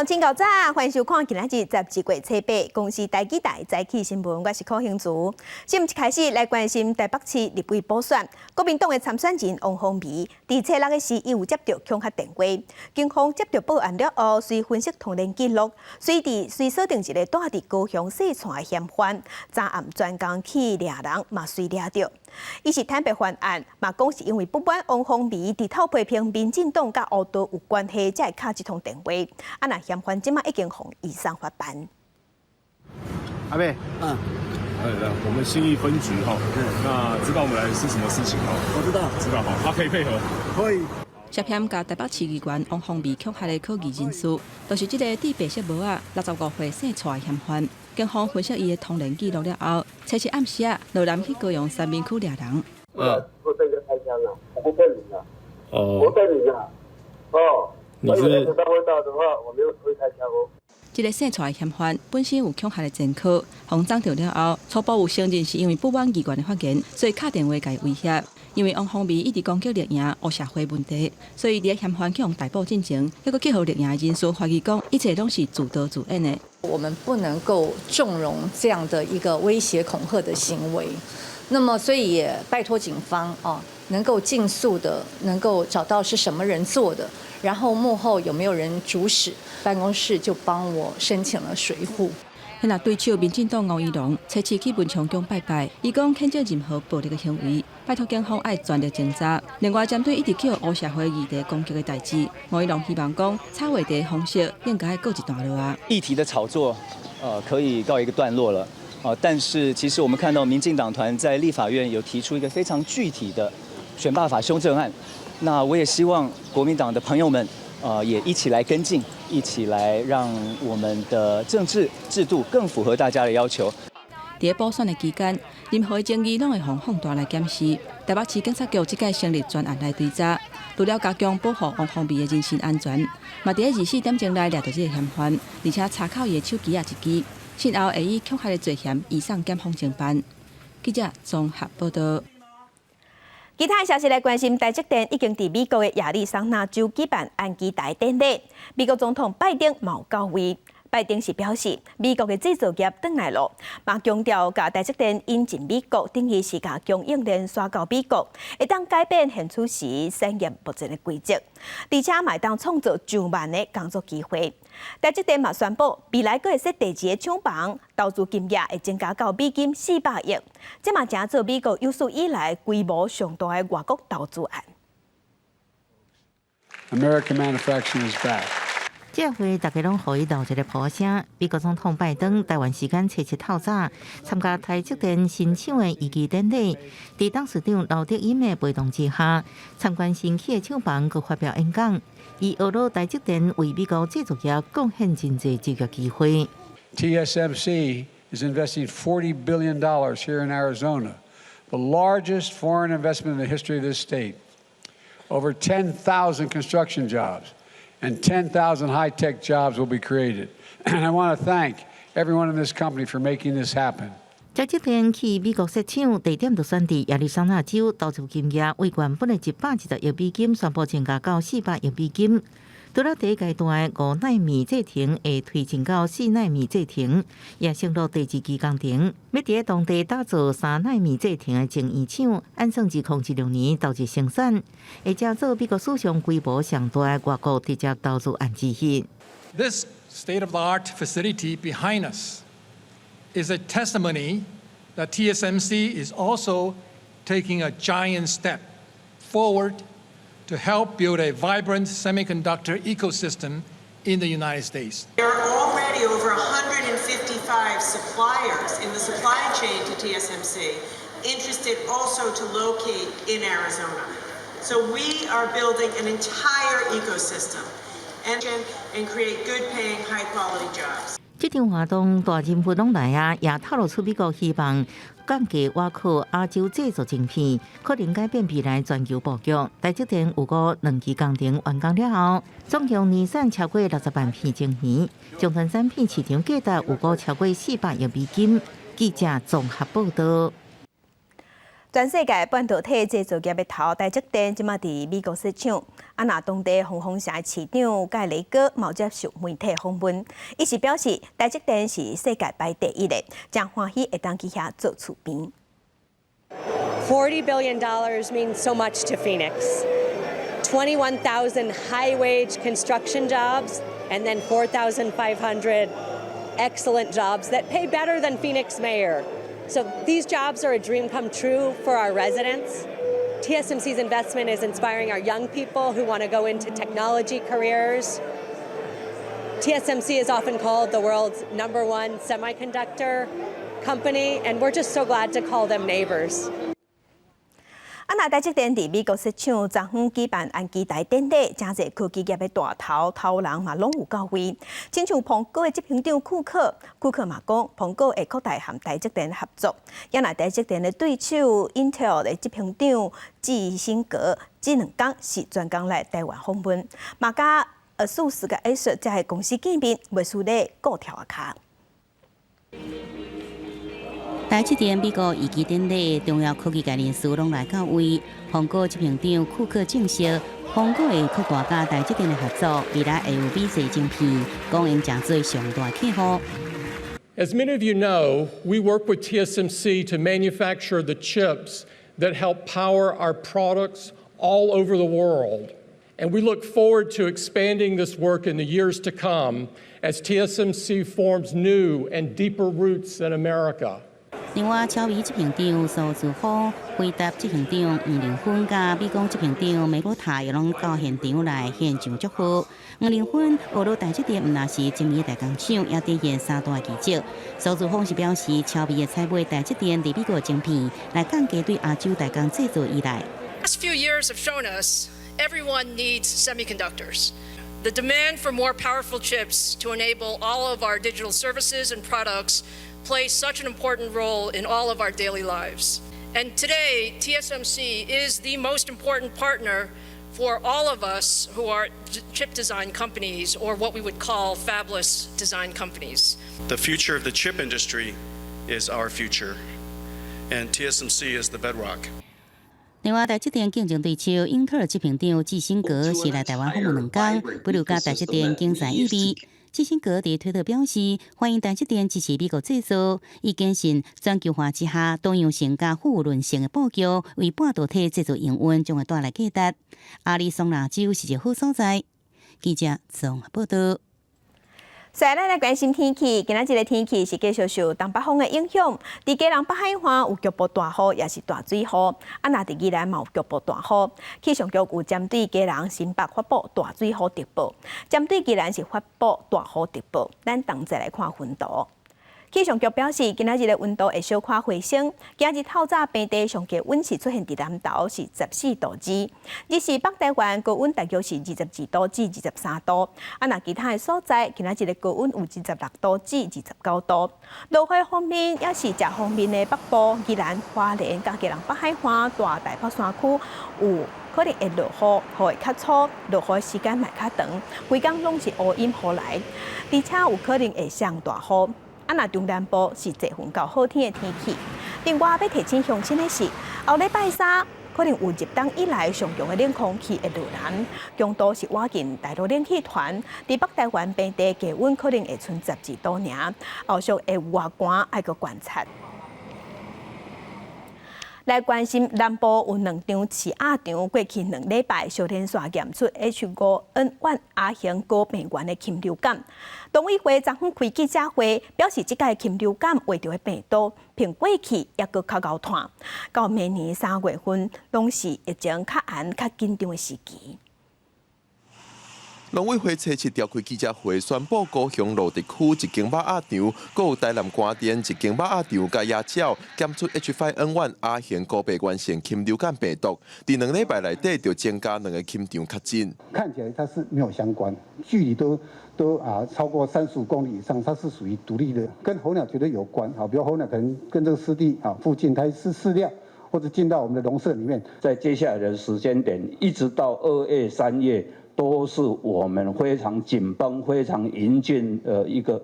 眾請較早，歡迎收看今仔日12月初八公視台語台早起新聞，我是柯興竹。新聞一開始來關心台北市立委補選，國民黨的參選人王鴻薇，佇初六的時，伊有接著恐嚇電話，警方接著報案了後，隨分析通聯記錄，隨佇隨鎖定一個蹛佇高雄細串的嫌犯，昨暗專工去掠人，嘛隨掠著。伊是坦白犯案，嘛講是因為不滿王鴻薇佇透批評民進黨佮烏道有關係，才會敲這通電話。啊，若嫌犯這馬已經予移送法辦。阿伯，嗯，來來，我們信義分局哈，那知道我們來是什麼事情哈？我知道，知道哈，他可以配合，可以。涉嫌共台北市議員王鴻薇恐嚇的可疑人士，就是這个戴白色帽仔、65歲姓蔡的嫌犯。警方分析伊的通聯記錄了後，初七暗時啊，落南去高雄三民區掠人。嗯，我這個開槍了，我不騙你了。哦，我騙你了。哦，你是？會到的話，我沒有會開槍哦。這个姓蔡的嫌犯本身有恐嚇的前科，予摠著了後，初步有承認是因為不滿議員的發言，所以敲電話共伊威脅。因為王鴻薇一直攻擊綠營黑社會問題，所以佇嫌犯去予逮捕進前，猶閣去予綠營的人士懷疑講，一切攏是自導自演的。我們不能夠縱容這樣的一個威脅恐嚇的行為，那麼所以也拜託警方啊，能夠盡速的能夠找到是什麼人做的，然後幕後有沒有人主使，辦公室就幫我申請了隨扈。彼對手民進黨吳怡農，初七去文昌宮拜拜，伊講譴責任何暴力的行為，拜託警方愛全力偵查。另外，針對一直去予黑社會議題攻擊的代誌，吳怡農希望講炒話題方式應該告一段落啊。議題的炒作，可以告一個段落了，啊，但是其實我們看到民進黨團在立法院有提出一個非常具體的選罷法修正案，那我也希望國民黨的朋友們，也一起來跟進，一起來讓我們的政治制度更符合大家的要求。佇補選的期間，任何爭議攏會予放大來檢視。台北市警察局這擺成立專案來追查，除了加強保護王鴻薇的人身安全，嘛佇24點鐘內掠著這個嫌犯，而且查扣伊的手機仔一支，訊後會以恐嚇的罪嫌移送檢方偵辦。記者綜合報道。其他消息來關心，台積電已經佇美國的亞利桑那州舉辦安基台典禮，美國總統拜登嘛有到位。拜登是表示，美國的製造業轉來囉，嘛強調共台積電引進美國，等於是共供應鏈徙到美國，會當改變現此時產業目前的規則，而且嘛會當創造上萬个工作機會。台積電嘛宣布，未來閣會設第二個廠房，投資金額會增加到美金400億，這嘛成做美國有史以來規模上大的外國投資案。 American manufacturing is back. 這回大家攏予伊留一个破聲。美國總統拜登台灣時間初七透早參加台積電新廠的移機典禮，佇董事長劉德音的陪同之下，參觀新起的廠房，閣發表演講。伊呵咾台積電為美國製造業貢獻真濟就業機會。 TSMC is investing $40 billion here in Arizona, the largest foreign investment in the history of this state. Over 10,000 construction jobs and 10,000 high-tech jobs will be created. And I want to thank everyone in this company for making this happen. 台積電去美國設廠，地點就選佇亞利桑那州，投資金額為原本的120億美金，宣布增加到400億美金。除了第一階段的5納米製程會推進到4納米製程，也承諾第二期工程欲佇當地打造3納米製程的晶圓廠，按算2026年投入生產，會成做美國史上規模上大的外國直接投資案之一。 This state-of-the-art facility behind us is a testimony that TSMC is also taking a giant step forward to help build a vibrant semiconductor ecosystem in the United States. There are already over 155 suppliers in the supply chain to TSMC interested also to locate in Arizona. So we are building an entire ecosystem and create good paying, high quality jobs. 這場活動大人物攏來啊，也透露出美國希望降低倚靠亞洲製造晶片，可能改變未來全球布局。台積電預估兩期工程完工了後，總共年產超過60萬片晶片，終端產品市場價值預估超過400億美金。記者綜合報道。全世界半導體製造業的頭台積電，這馬佇美國設廠。啊，若當地紅楓城市長蓋雷戈嘛接受媒體訪問，伊是表示台積電是世界排第一的，誠歡喜會當去遐做厝邊。 $40 billion means so much to Phoenix. 21,000 high wage construction jobs and then 4,500 excellent jobs that pay better than Phoenix mayor. So these jobs are a dream come true for our residents. TSMC's investment is inspiring our young people who want to go into technology careers. TSMC is often called the world's number one semiconductor company, and we're just so glad to call them neighbors. 啊，若台積電佇美國設廠，昨昏舉辦安基台典禮，誠濟科技業的大頭頭人嘛攏有到位。親像蘋果的執行長庫克，庫克嘛講，蘋果會擴大和台積電合作。也若台積電的對手 Intel 的執行長基辛格，這兩工是專工來台灣訪問，嘛佮 ASUS 佮 Acer 這个公司見面，袂輸咧顧跳仔跤。台積電美國移基典禮，重要科技界人士攏來到位。蘋果執行長庫克證實，蘋果會擴大佮台積電的合作，未來會有美製晶片，供應誠做上大客戶。 As many of you know, we work with TSMC to manufacture the chips that help power our products all over the world. And we look forward to expanding this work in the years to come as TSMC forms new and deeper roots in America. 另外，超微執行長蘇姿豐、輝達執行長黃仁勳佮美光執行長梅魯塔也攏到現場來獻上祝賀。黃仁勳學了台積電，毋但是精密代工廠，也展現三大奇蹟。蘇姿豐是表示，超微會採買台積電佇美國晶片，來降低對亞洲代工製造依賴。 Last few years have shown us everyone needs semiconductors. The demand for more powerful chips to enable all of our digital services and products play such an important role in all of our daily lives. And today, TSMC is the most important partner for all of us who are chip design companies, or what we would call fabless design companies. The future of the chip industry is our future, and TSMC is the bedrock. 另外，台積電競爭對手英特爾執行長基辛格是來台灣訪問兩工，保留佮台積電經濟意味。基辛格佇推特表示，歡迎台積電支持美國製造，伊堅信全球化之下多樣性佮富潤性的布局，為半導體製造營運將會帶來價值。亞利桑那州是一個好所在。記者綜合報道。再來，咱來關心天氣。今仔日的天氣是繼續受東北風的影響。佇基隆北海岸有局部大雨，也是大水雨。啊，若佇宜蘭嘛有局部大雨。氣象局有針對基隆、新北發布大水雨特報，針對宜蘭是發布大雨特報。咱同齊來看溫度。氣象局表示，今仔日的溫度會小可回升。今日透早平地上低溫是出現佇南投是14度2，而是北台灣高溫大約是22度至23度。啊，若其他的所在，今仔日的高溫有26度至29度。落雨方面，也是誠方便的北部、宜蘭、花蓮、佮基隆北海岸、大台北山區有可能會落雨，雨會較粗，落雨時間嘛較長，規工攏是烏陰雨來，而且有可能會上大雨。啊，若中南部是濟雲到好天的天氣。另外，欲提醒鄉親的是，後禮拜三可能有入冬以來上強的冷空氣會落南，強度是倚近大陸冷氣團。佇北台灣平地低溫可能會賰12度爾，後續會有偌寒，愛閣觀察。來關心南部有兩場飼鴨場，過去兩禮拜相連續驗出 H5N1 亞型高病原的禽流感。農委會昨昏開記者會，表示這擺禽流感秽著的病毒，比過去猶閣較𠢕炭。到明年3月份，攏是疫情較嚴、較緊張的時期。農委會初七召開記者會，宣布高雄蘆竹區一間肉鴨場，閣有台南關田一間肉鴨場佮野鳥檢出 H5N1 亞型高病原性禽流感病毒，佇2禮拜內底就增加兩个禽場確診。看起來它是沒有相關，距離都超過35公里以上，它是屬於獨立的，跟候鳥絕對有關。好，比如候鳥可能跟這個濕地附近，它是飼料或者進到我們的籠舍裡面。在接下來的時間點，一直到2月、3月，都是我們非常緊繃、非常嚴峻的一個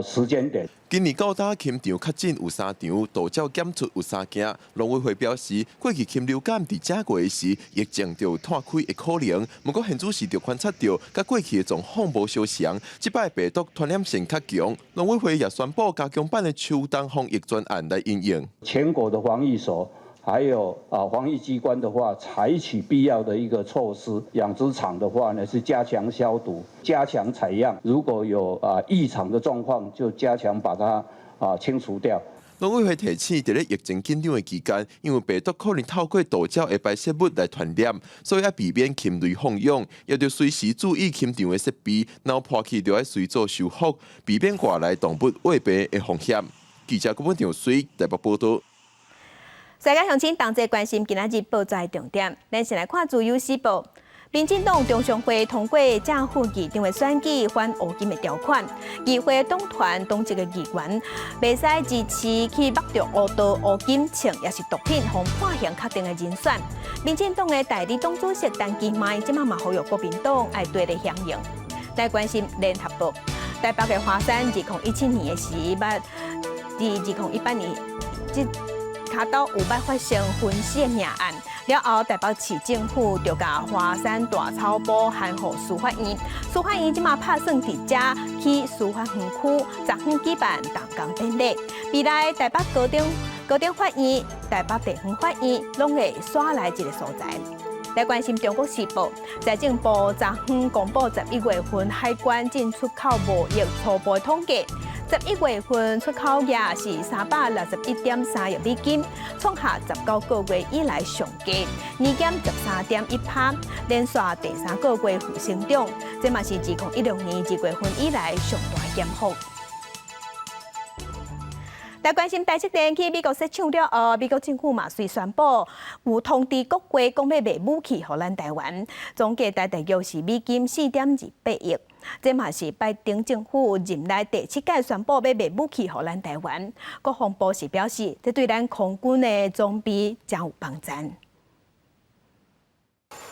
時間點。今年到今禽場確診有三場，渡鳥檢出有三件。農委會表示，過去禽流感佇正月時，疫情就有湠開的可能。毋過現此時就觀察著，佮過去的狀況無相仝，這擺病毒傳染性較強。農委會也宣布加強版的秋冬防疫專案來因應。全國的防疫所，還有防疫機關的話，採取必要的一個措施。養殖場的話呢，是加強消毒、加強採樣。如果有異常的狀況，就加強把它清除掉。農委會提醒，佇咧疫情緊張的期間，因為病毒可能透過渡鳥的排泄物來傳染，所以愛避免禽類放養，也著隨時注意禽場的設備，若破去就愛隨做修復，避免外來動物患病的風險。記者郭文長水台北報導。世界鄉親同齊關心今仔日報紙重點，咱先來看《自由時報》。民進黨中常會通過正副議長的選舉反烏金的條款，議會黨團黨籍的議員袂使支持去目著烏道烏金槍，抑是毒品，予判刑確定的人選。民進黨的代理黨主席陳其邁，這馬嘛呼籲國民黨愛對立響應。來關心聯合報，台北的華山2017年的時，捌佇2018年這跤兜有捌發生焚屍的命案，了後台北市政府就共華山大草埔函予司法院，司法院這馬拍算佇遮起司法園區，昨昏舉辦動工典禮。未來台北高等高等法院、台北地方法院攏會徙來這个所在。來關心中國時報，財政部昨昏公布11月份海關進出口貿易初步統計。11月份出口額是361.3億美金，創下19個月以來上低，年減13.1%，連續第三個月負成長，這嘛是2016年2月份以來上大減幅。來關心台積電去美國設廠了後，美國政府嘛隨宣布有通知國會講欲賣武器予咱台灣，總價大約是美金4.28億。這嘛是拜登政府任內第七擺宣布欲賣武器予咱台灣。國防部是表示，這對咱空軍的裝備誠有幫助。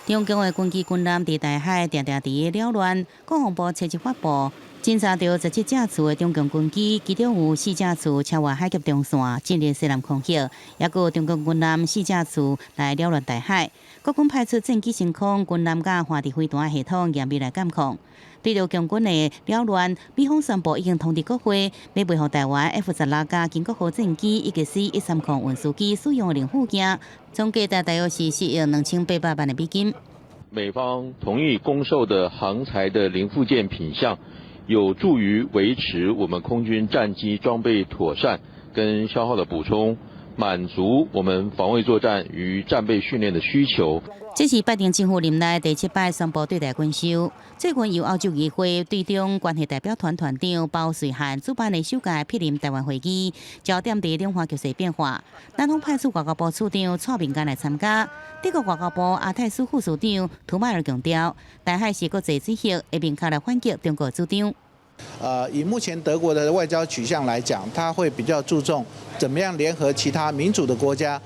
中共的軍機軍艦佇台海定定佇擾亂，國防部初一發布，偵查著17架次的中共軍機，其中有四架次超越海峽中線進入西南空域，抑閣有中共軍艦四架次來擾亂台海。國軍派出戰機升空、軍艦佮環地飛彈系統嚴密來監控。對著共軍的擾亂，美方宣布已經通知國會，欲賣予台灣 F-16佮經國號戰機以及 C-130運輸機使用的零附件，總價值大約是4億2800萬的美金。美方同意供售的航材的零附件品項，有助於維持我們空軍戰機裝備妥善跟消耗的補充，滿足我們防衛作戰與戰備訓練的需求。這是拜登政府任內第七擺宣布對台軍售。最近由歐洲議會對中關係代表團團長包瑞漢主辦的首屆毗鄰台灣會議，焦點佇兩岸局勢變化。南方派出外交部次長蔡明干來參加。德國外交部亞太司副司長圖邁爾強調，台海是國際水域，會明確來反擊中國主張。以目前德國的外交取向來講，他會比較注重怎麼樣聯合其他民主的國家，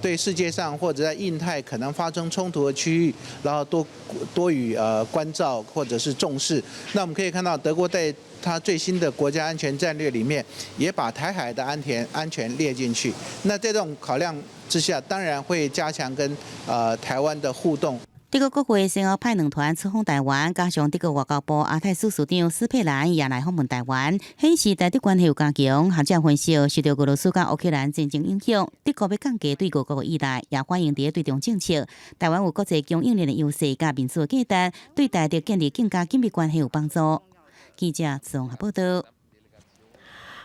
對世界上或者在印太可能發生衝突的區域，然後多多予關照或者是重視。那我們可以看到，德國在他最新的國家安全戰略裡面，也把台海的安全列進去。那這種考量之下，當然會加強跟台灣的互動。德國國會先後派兩團出訪台灣，加上德國外交部亞太司司長斯佩蘭也來訪問台灣，顯示台德關係有加強。學者分析，受著俄羅斯佮烏克蘭戰爭影響，德國欲降低對俄國的依賴，也反映佇對中政策。台灣有國際供應鏈的優勢，佮民主的價值，對台德建立更加緊密關係有幫助。記者綜合報道。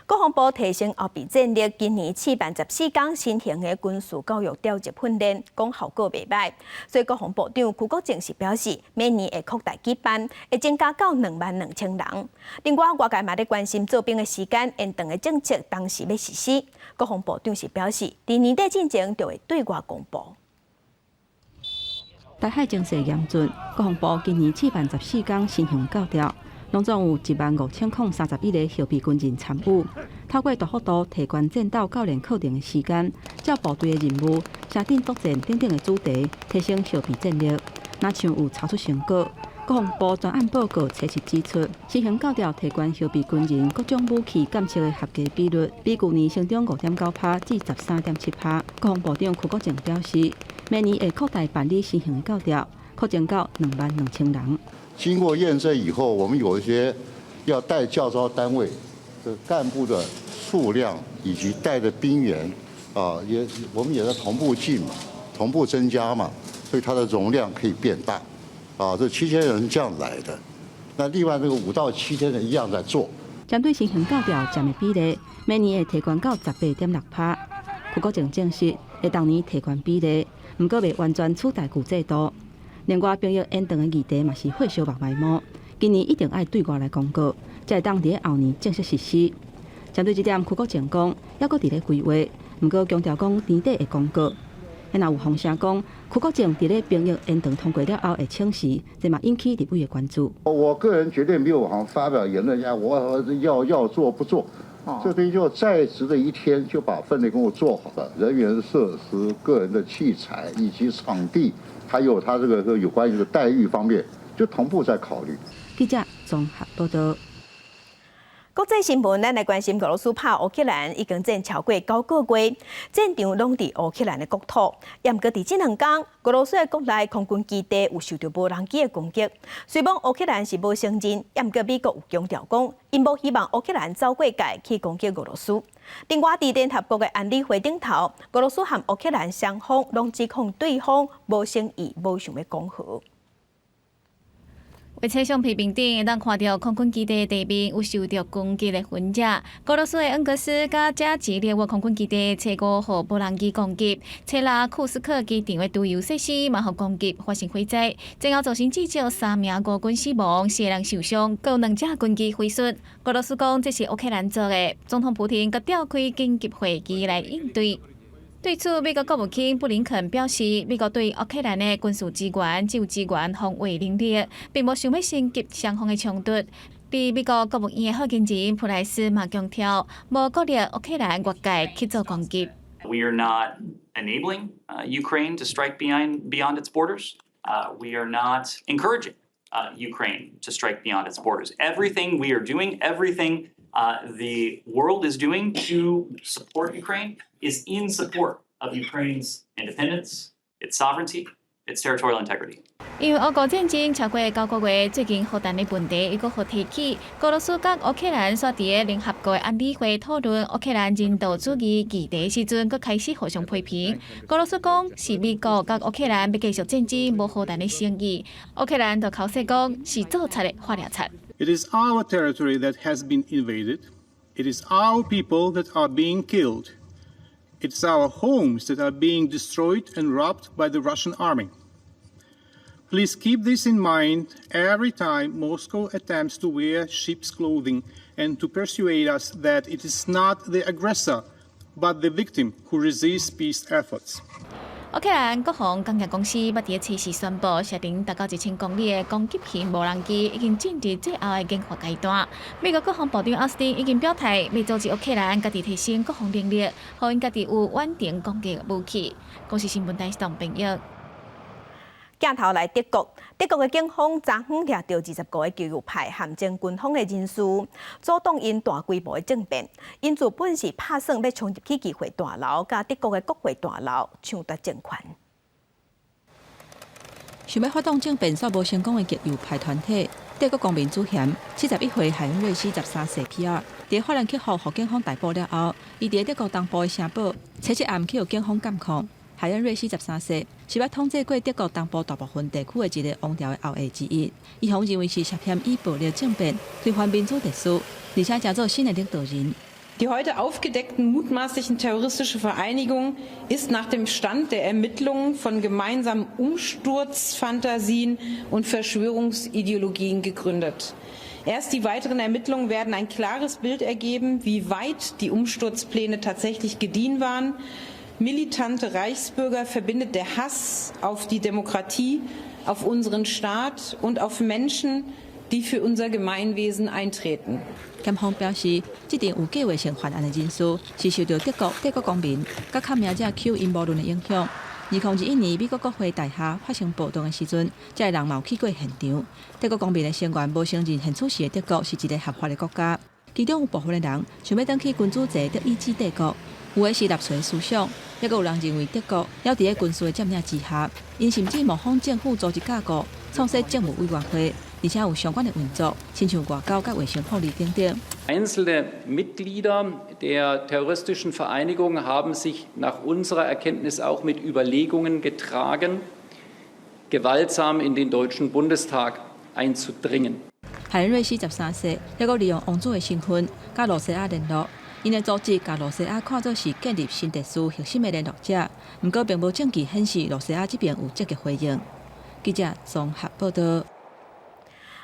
國防部提升後備戰力，今年試辦14工新型的軍事教育調集訓練，講效果袂䆀。所以國防部長邱國正是表示，明年會擴大舉辦，會增加到22,000人。另外，外界嘛咧關心做兵的時間延長的政策，當時欲實施。國防部長是表示，佇年底進前就會對外公布。台海情勢嚴峻，國防部今年試辦14工新型教調。攏總有15,031個後備軍人參與，透過大幅度提懸戰鬥教練課程的時間，照部隊的任務、設定作戰等等的主題，提升後備戰力。若像有查出成果，國防部專案報告初一指出，新型甲調提懸後備軍人各種武器鑑識的合格比率，比舊年成長5.9趴至13.7趴。國防部長邱國正表示，明年會擴大辦理新型的甲調，擴增到22,000人。經過驗證以後，我們有一些要帶教召單位的幹部的數量以及帶的兵員啊，也我們也在同步進嘛，同步增加嘛，所以它的容量可以變大。啊，這7000人這樣來的。那另外那個5到7千人一樣在做。針對新型甲調佔的比例，明年會提懸到18.6趴。邱國正證實會逐年提懸比例，毋過袂完全取代舊制度。另外，兵役延長的議題嘛是火燒目眉毛，今年一定愛對外來公告，才會當佇後年正式實施。針對這點，邱國正講，猶閣佇咧規劃，毋過強調講年底會公告。若有風聲講，邱國正佇咧兵役延長通過了後會請辭，這嘛引起立委的關注。我個人絕對沒有好發表言論，我要做不做，這東西就在職的一天就把分內工作做好了，人員設施、個人的器材以及場地，還有他這個有關於的待遇方面，就同步在考慮。記者綜合報道。國際新聞，咱來關心俄羅斯拍烏克蘭已經戰超過9個月，戰場攏佇烏克蘭的國土。毋過佇這兩工，俄羅斯的國內空軍基地有受著無人機的攻擊。雖罔烏克蘭是無承認，毋過美國有強調講，𪜶無希望烏克蘭走過界去攻擊俄羅斯。另外，佇聯合國的安理會頂頭，俄羅斯和烏克蘭雙方攏指控對方無誠意、無想欲講和。畫冊相片頂會當看著空軍基地地面有受著攻擊的痕跡。俄羅斯的恩格斯佮加吉列沃空軍基地初五予無人機攻擊，初六庫斯克機場的貯油設施嘛予攻擊，發生火災，最後造成至少三名烏軍死亡，四个人受傷，閣有兩架軍機毀損。俄羅斯講這是烏克蘭做的，總統普廷閣召開緊急會議來應對。對此，美國國務卿布林肯表示，美國對烏克蘭的軍事支援只有支援防衛能力，並無想欲升級雙方的衝突。佇美國國務院的發言人普萊斯嘛強調，無鼓勵烏克蘭越界去做攻擊。 We are not enabling Ukraine to strike beyond its borders. We are not encouraging Ukraine to strike beyond its borders. Everything we are doing, everything the world is doing to support Ukraine is in support of Ukraine's independence, its sovereignty, its territorial integrity. 因為烏俄戰爭超過九個月，最近核彈的問題又閣予提起。俄羅斯佮烏克蘭煞佇咧聯合國安理會討論烏克蘭人道主義議題時陣，閣開始互相批評。俄羅斯講是美國佮烏克蘭欲繼續戰爭，無和談的誠意。烏克蘭就剾洗講是做賊的發掠賊。 It is our territory that has been invaded. It is our people that are being killed. It's our homes that are being destroyed and robbed by the Russian army. Please keep this in mind every time Moscow attempts to wear sheep's clothing and to persuade us that it is not the aggressor, but the victim who resists peace efforts. 烏克蘭國防工業公司捌佇初四宣布，射程達到1000公里的攻擊型無人機已經進入最後的研發階段。美國國防部長奧斯汀已經表態，欲阻止烏克蘭家己提升國防能力，予𪜶家己有遠程攻擊武器。公視新聞台編譯。鏡頭來德國，德國的警方昨昏掠著25個極右派和前軍方的人士，阻擋𪜶大規模的政變。𪜶自本是拍算欲衝入去議會大樓，佮德國的國會大樓搶奪政權。想欲發動政變煞無成功的極右派團體德國公民主嫌，71歲海恩瑞希13世皮爾，佇法蘭克福予警方逮捕了後，伊佇德國東部的城堡，初七暗去予警方監控。海恩瑞希13世是捌統治過德國東部大部分地區的一個王朝的後裔之一。伊予認為是涉嫌以暴力政變推翻民主秩序，而且成做新的領導人。 Die heute aufgedeckten mutmaßlichen terroristische Vereinigung ist nach dem Stand der Ermittlungen von gemeinsamen Umsturzfantasien und Verschwörungsideologien gegründet. Erst die weiteren Ermittlungen werden ein klares Bild ergeben, wie weit die Umsturzpläne tatsächlich gediehen waren. Militante Reichsbürger verbindet der Hass auf die Demokratie, auf unseren Staat und auf Menschen, die für unser Gemeinwesen eintreten. 檢方表示，這陣有計劃性犯案的人士是受著德國帝國公民佮抗命者 Q 陰謀論的影響。2021年美國國會大廈發生暴動的時陣，這个人嘛有去過現場。德國公民的成員無承認現此時的德國是一个合法的國家，其中有部分的人想欲轉去君主制德意志帝國，有的是納粹思想，抑閣有人認為德國猶佇咧軍事的佔領之下，𪜶甚至模仿政府組織架構，創設政務委員會，而且有相關的運作，親像外交佮衛生福利等等。 Einzelne Mitglieder der terroristischen Vereinigung haben sich nach unserer Erkenntnis auch mit Überlegungen getragen, gewaltsam in den Deutschen Bundestag einzudringen. 海恩瑞希13歲，抑閣利用王子的身份佮露西亞聯絡。𪜶的組織共露西亞看做是建立新秩序核心的聯絡者，毋過並無證據顯示露西亞這邊有積極回應。記者綜合報道。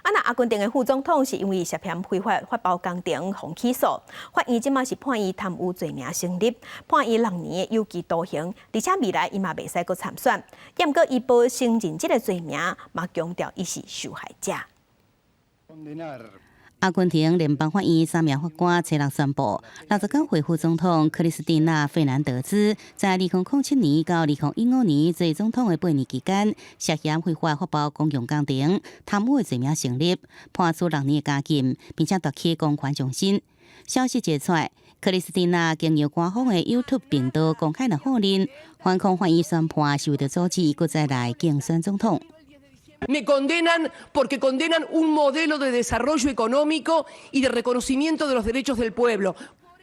啊，若阿根廷的副總統是因為涉嫌非法發包工程予起訴，法院這馬是判伊貪污罪名成立，判伊6年的有期徒刑，而且未來伊嘛袂使閣參選。毋過伊無承認這个罪名，嘛強調伊是受害者。阿根廷聯邦法院三名法官初六宣布，69歲副總統克里斯蒂娜·費南德茲在2007年到2015年做總統的8年期間，涉嫌非法發包公共工程、貪污的罪名成立，判處六年的監禁，並且奪去公權終身。消息一出，克里斯蒂娜經由官方的 YouTube 頻道公開來否認，反控法院宣判是為著阻止伊閣再來競選總統。 Me condenan porque condenan un modelo de desarrollo económico y de reconocimiento de los derechos del pueblo.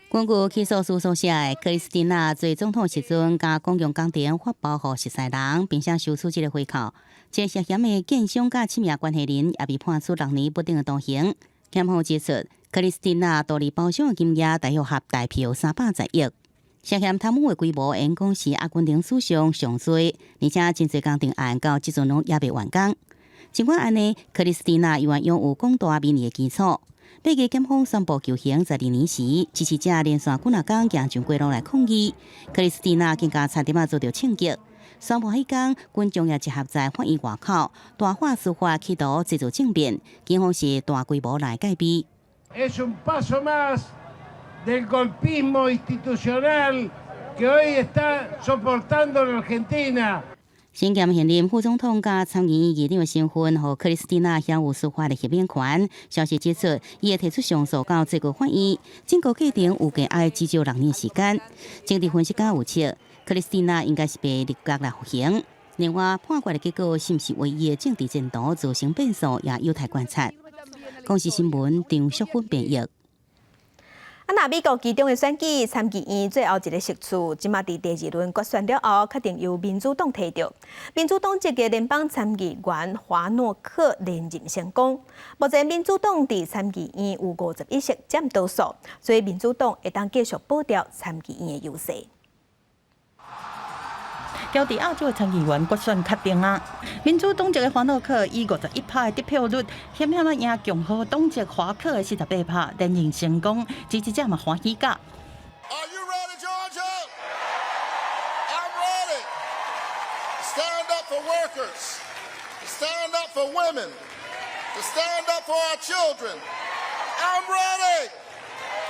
根據起訴書所寫，克里斯蒂娜做總統時陣，共公共工程發包予熟似人，並且收取這个回扣。這涉嫌的建商佮七名關係人也被判處六年不等的徒刑。檢方指出，克里斯蒂娜獨立包商的金額大約合台票310億。涉嫌貪污的規模，應講是阿根廷史上上濟，而且真濟工程案到這陣攏猶未完工。儘管按呢，克里斯蒂娜猶原擁有廣大民意的基礎。八月檢方宣布求刑12年時，支持者連續幾若工行上街路來抗議。克里斯蒂娜更加差點仔遭著槍擊。宣布彼工，群眾也集合在法院外口，大喊司法企圖製造政變，警方是大規模來戒備。 Es un paso más del golpismo institucional que hoy está soportando la Argentina. 身兼現任副總統佮參議院議長的身份，予克里斯蒂娜享有司法的豁免權。消息指出，伊會提出上訴到最高法院，整個過程預計愛至少6年時間。政治分析家預測，克里斯蒂娜應該是袂入閣來服刑。另外，判決的結果是毋是為伊的政治前途造成變數，也有待觀察。公視新聞張淑芬編譯。啊，若美國期中的選舉參議院最後一个席次，這馬佇第二輪決選了後，確定由民主黨提著。民主黨籍的聯邦參議員華諾克連任成功。目前民主黨佇參議院有51席佔多數，所以民主黨會當繼續保持參議院的優勢。喬治亞州的參議員決選確定啊！民主黨籍的華諾克以51趴的得票率，險險仔贏共和黨籍華克的48趴，連任成功，支持者嘛歡喜甲。 Are you ready, Georgia? I'm ready. Stand up for workers. Stand up for women. To stand up for our children. I'm ready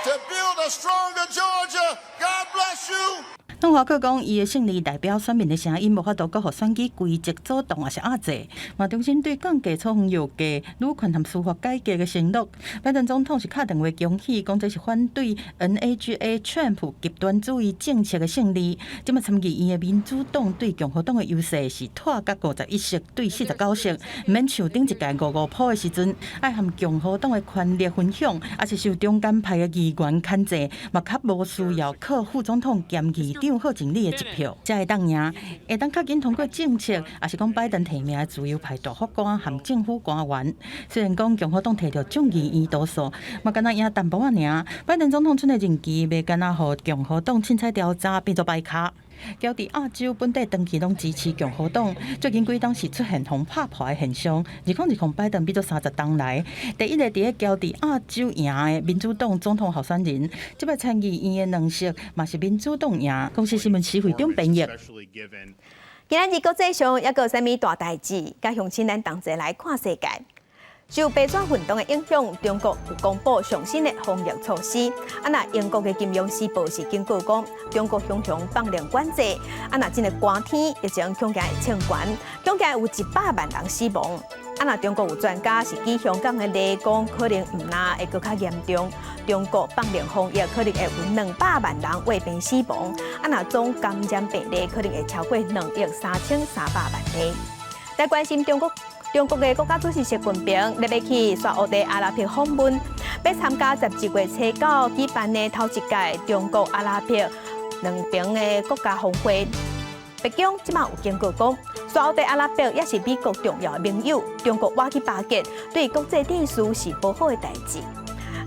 to build a stronger Georgia. God bless you. 當華克講，伊的勝利代表選民的聲音，無法度閣予選舉規則阻擋抑是壓制，嘛重新對降低處方藥價、女權和司法改革的承諾。拜登總統是敲電話恭喜，講這是反對 MAGA 川普極端主義政策的勝利。這馬參議院的民主黨對共和黨的優勢是拖甲51席對49席，毋免像頂一屆五五波的時陣，愛和共和黨的權力分享，抑是受中間派的議員牽制，嘛較無需要靠副總統兼議長賀錦麗的一票，才會當贏，會當較緊通過政策，抑是講拜登提名的自由派大法官和政府官員。雖然講共和黨提著眾議院多數，嘛敢若贏淡薄仔爾。拜登總統賰的任期袂干焦予共和黨凊彩調查變做敗跤。喬治亞州本地長期攏支持共和黨，最近幾冬是出現予拍破的現象。2020拜登變做30冬來第一個佇咧喬治亞州贏的民主黨總統候選人。這擺參議院的兩席嘛是民主黨贏。公視新聞徐慧中編譯。今仔日國際上猶閣有啥物大代誌？佮鄉親咱同齊來看世界。受白紙運動的影響，中國有公布上新的防疫措施。啊，若英國的《金融時報》是警告講，中國常常放量管制。啊，若真的寒天，疫情恐驚會衝懸，恐驚有100萬人死亡。啊，若中國有專家是指香港的例講，可能毋但會閣較嚴重。中國放量防疫可能會有200萬人患病死亡。啊，若總感染病例可能會超過2億3300萬例。來關心中國。中國的國家主席習近平欲去沙烏地阿拉伯訪問，欲參加12月初九舉辦的頭一屆中國阿拉伯兩邊的國家峰會。白宮這馬有警告講，沙烏地阿拉伯也是美國重要的盟友，中國倚去巴結，對國際秩序是無好的代誌。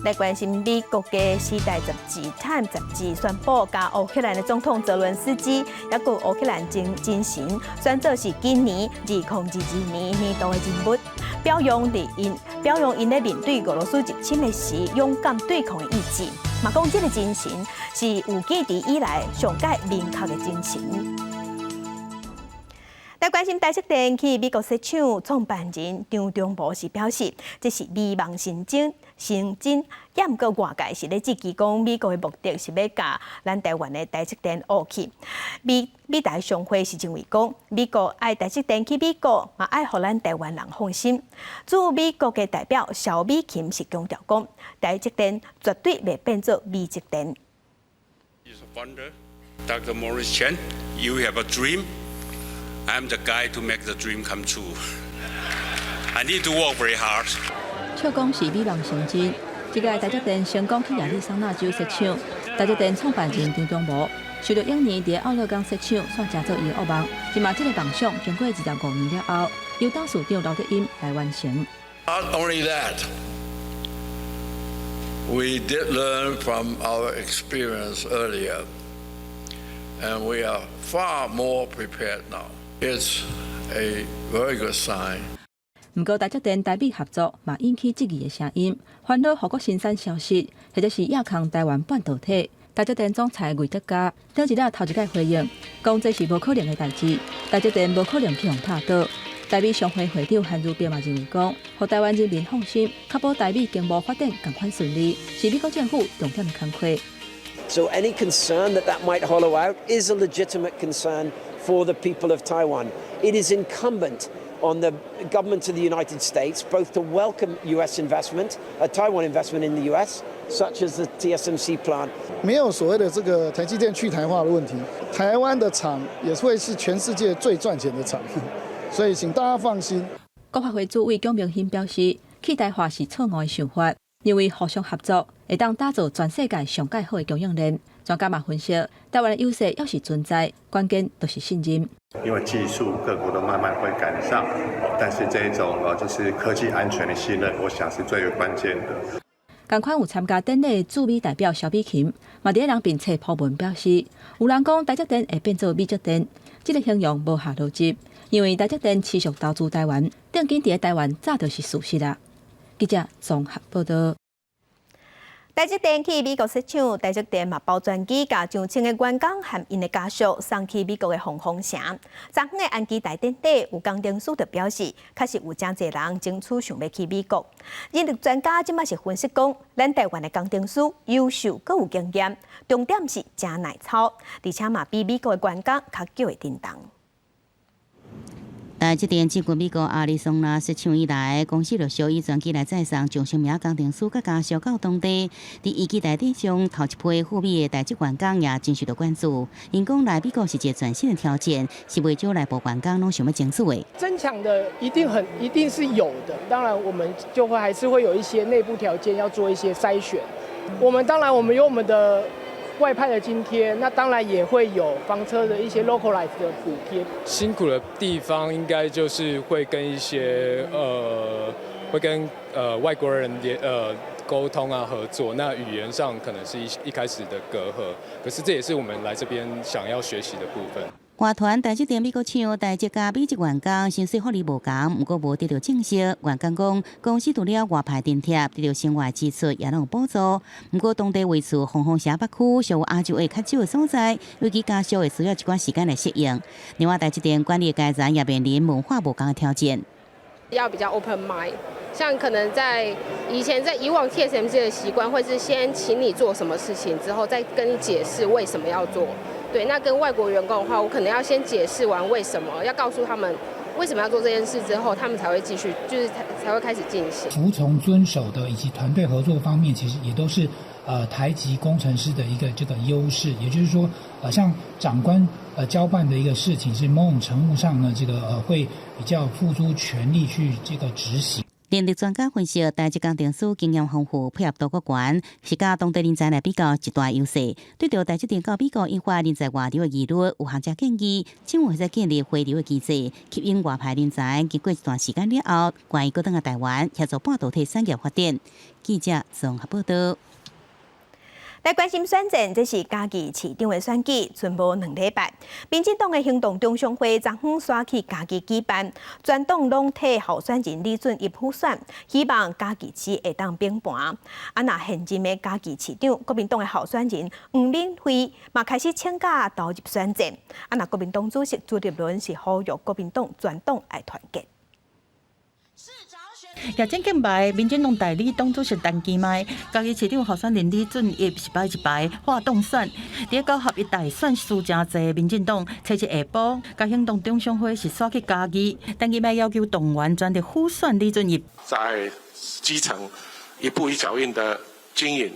來關心美國的《時代》雜誌《Time》雜誌宣布，共烏克蘭的總統澤倫斯基，抑閣烏克蘭精精神選做是今年2022年年度的人物，表揚佇𪜶表揚𪜶咧面對俄羅斯入侵的時勇敢對抗的意志，嘛講這个精神是有記憶以來上蓋明確的精神。來關心台積電去美國設廠創辦人張忠謀是表示，這是美夢成真，成真。也毋過外界是咧質疑講，美國的目的是欲共咱台灣的台積電挖去。美美台商會是認為講，美國愛台積電去美國，嘛愛予咱台灣人放心。駐美國的代表蕭美琴是強調講，台積電絕對袂變做美積電。 Dr. Morris Chang, you have a dream. I'm the guy to make the dream come true. I need to work very hard. 笑講是美夢成真，這屆台積電成功去亞利桑那州設廠，台積電創辦人張忠謀受著影年佇奧勒岡設廠，煞成做伊的惡夢。這馬這个夢想經過25年了後，由董事長劉德音來完成。 Not only that, we did learn from our experience earlier, and we are far more prepared now. It's a very good sign. 毋過台積電台美合作嘛引起質疑的聲音，煩惱護國神山消失，或者是倚空台灣半導體。台積電總裁魏哲家頂一日頭一擺回應，講這是無可能的代誌，台積電無可能去予拍倒。台美商會會長韓如碧嘛認為講，予台灣人民放心，確保台美經貿發展仝款順利，是美國政府重點的工課。 So any concern that that might hollow out is a legitimate concern for the people of Taiwan. It is incumbent on the government of the United States both to welcome U.S. investment, Taiwan investment in the U.S., such as the TSMC plant. 沒有所謂的這個台積電去台化的問題，台灣的廠也會是全世界最賺錢的廠，所以請大家放心。國發會主委蔣明興表示，去台化是錯誤的想法，認為互相合作會當打造全世界上蓋好的供應鏈。專家嘛分析，台灣的優勢猶是存在，關鍵就是信任。因為技術各國都慢慢會趕上，但是這種就是科技安全的信任，我想是最為關鍵的。仝款有參加典禮的駐美代表蕭美琴，嘛佇咧人面冊鋪文表示，有人講台積電會變做美積電，這个形容無合邏輯，因為台積電持續投資台灣，定金佇台灣早就是事實啦。記者綜合報道。台積電去美國設廠，台積電嘛包專機，共上千个員工和𪜶的家屬送去美國的鳳凰城。昨昏的安基台典禮，有工程師就表示，確實有誠濟人爭取想欲去美國。人力專家這馬是分析講，咱台灣的工程師優秀，閣有經驗，重點是誠耐操，而且嘛比美國的員工較少會振動。台積電進軍美國亞利桑那設廠以來，公司陸續以專機來載送上千名工程師佮家屬到當地。佇伊基台頂上頭一批赴美的台積員工也真受到關注。𪜶講來美國是一個全新的挑戰，是袂少內部員工攏想欲爭取的。爭搶的一定很一定是有的，當然我們就會還是會有一些內部條件要做一些篩選。我們當然我們有我們的外派的津貼，那當然也會有房車的一些 localize 的補貼。辛苦的地方應該就是會跟一些會跟外國人聯溝通啊合作，那語言上可能是一開始的隔閡，可是這也是我們來這邊想要學習的部分。外傳台積電美國廠台籍佮美籍員工薪水福利無仝，毋過無得到證實。員工講，公司除了外派津貼，得到生活支出也攏有補助。毋過當地位處鳳凰城北區，屬亞洲裔較少的所在，尤其家屬會需要一寡時間來適應。另外，台積電管理階層也面臨文化無仝的挑戰。要比較 open mind，像可能在以前在以往 TSMC 的習慣，會是先請你做什麼事情，之後再跟你解釋為什麼要做。對，那跟外國員工的話，我可能要先解釋完為什麼，要告訴他們為什麼要做這件事之後，他們才會繼續，就是才會開始進行。服從遵守的以及團隊合作方面，其實也都是台籍工程師的一個這個優勢。也就是說，像長官交辦的一個事情，是某種程度上呢，這個會比較付諸全力去這個執行。人力專家分析，台籍工程師經驗豐富，配合度閣懸，是佮當地人才來比較一大優勢。對著台積電到美國引發人才外流的疑慮，有學者建議，政府會使建立回流的機制，吸引外派人才。經過一段時間了後，願意閣轉來台灣協助半導體產業發展。記者綜合報道。來關心選戰，這是嘉義市長的選舉，賰無2禮拜。民進黨的行動中常會昨昏徙去嘉義舉辦，全黨攏替候選人李俊逸輔選，希望嘉義市會當平盤。啊，若現任的嘉義市長，國民黨的候選人黃敏惠嘛開始請假投入選戰。啊，若國民黨主席朱立倫是呼籲國民黨全黨愛團結。也正敬拜民進黨代理黨主席陳其邁，嘉義市長候選人李俊逸是擺一排發動選，佇九合一大選輸誠濟，民進黨初一下晡，共行動中常會是徙去嘉義，陳其邁要求動員全力輔選李俊逸。在基層一步一腳印的經營，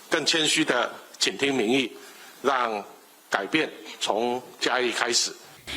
更謙虛的傾聽民意，讓改變從嘉義開始。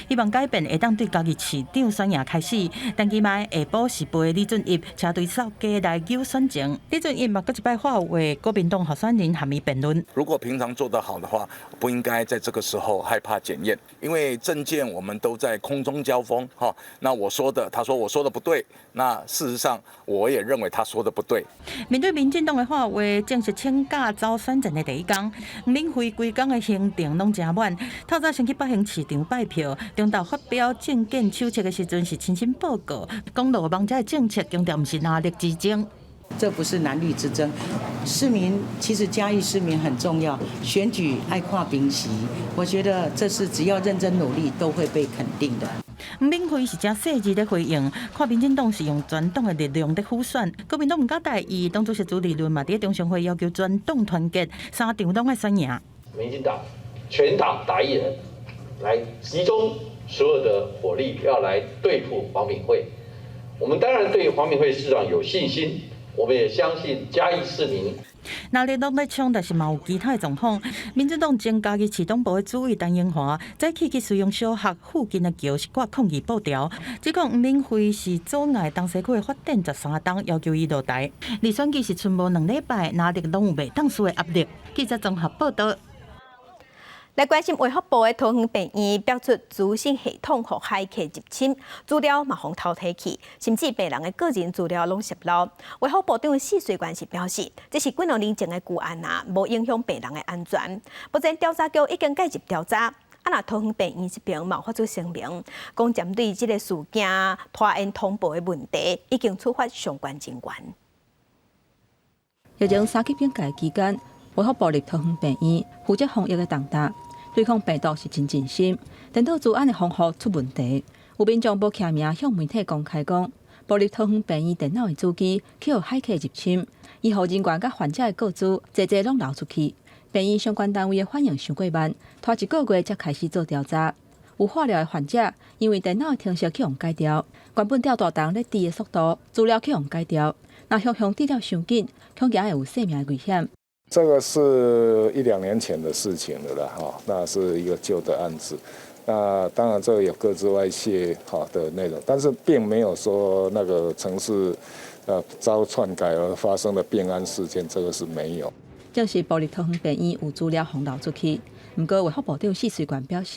希望改變會當對嘉義市長選贏開始。陳其邁下晡是陪李俊逸車隊掃街來扭選情。李俊逸嘛，閣一擺發話，國民黨候選人含伊辯論。如果平常做得好的話，不應該在這個時候害怕檢驗，因為政見我們都在空中交鋒。哈，那我說的，他說我說的不對，那事實上我也認為他說的不對。面對民進黨的喊話，正式請假走選戰的第一工，敏惠規工的行程攏誠滿。透早先去北興市場拜票。中晝發表政見手冊的時陣，是親身報告，講落網遮的政策強調毋是藍綠之爭。這不是藍綠之爭，市民其實嘉義市民很重要，選舉愛看平時，我覺得這是只要認真努力都會被肯定的。敏惠是誠細緻的回應，看民進黨是用全黨的力量佇輔選，國民黨毋敢大意，黨主席朱立倫嘛佇中常會要求全黨團結，三場攏愛選贏。民進黨全黨打一人，來集中所有的火力，要來對付黃敏惠。我們當然對黃敏惠市長有信心，我們也相信嘉義市民。藍綠攏咧衝，但是嘛有其他的狀況。民進黨前嘉義市黨部的主委陳英華，早起去實用小學附近的橋是掛抗議布條，指控黃敏惠是阻礙東勢區的發展13冬，要求伊落台。離選舉是賰無2禮拜，藍綠攏有袂當輸的壓力。記者綜合報道。來關心衛福部的桃園病院爆出資訊系統予駭客入侵，資料嘛予偷提去，甚至病人的個人資料攏洩露。衛福部長許瑞元是表示，這是幾兩年前的舊案啊，無影響病人的安全。目前調查局已經介入調查。啊，若桃園病院這邊嘛發出聲明，講針對這个事件拖延通報的問題，已經處罰相關人員。疫情三級警戒期間，衛福部佇桃園病院負責防疫的重擔，對抗病毒是真盡心。顛倒資安的防護出問題，有民眾無記名向媒體公開講，部立桃園病院電腦的主機去予駭客入侵，醫護人員佮患者的個資濟濟攏流出去。病院相關單位的反應傷過慢，拖一個月才開始做調查。有化療的患者因為電腦的程式去予改掉，原本吊大腸咧治的速度，資料去予改掉，若向向治療傷緊，恐驚會有生命的危險。這個是一兩年前的事情了啦，哈，那是一個舊的案子。那當然這個有個資外洩哈的內容，但是並沒有說那個程式遭篡改而發生的病安事件，這個是沒有。證實部立桃園病院有資料予流出去，毋過衛福部長許瑞元表示，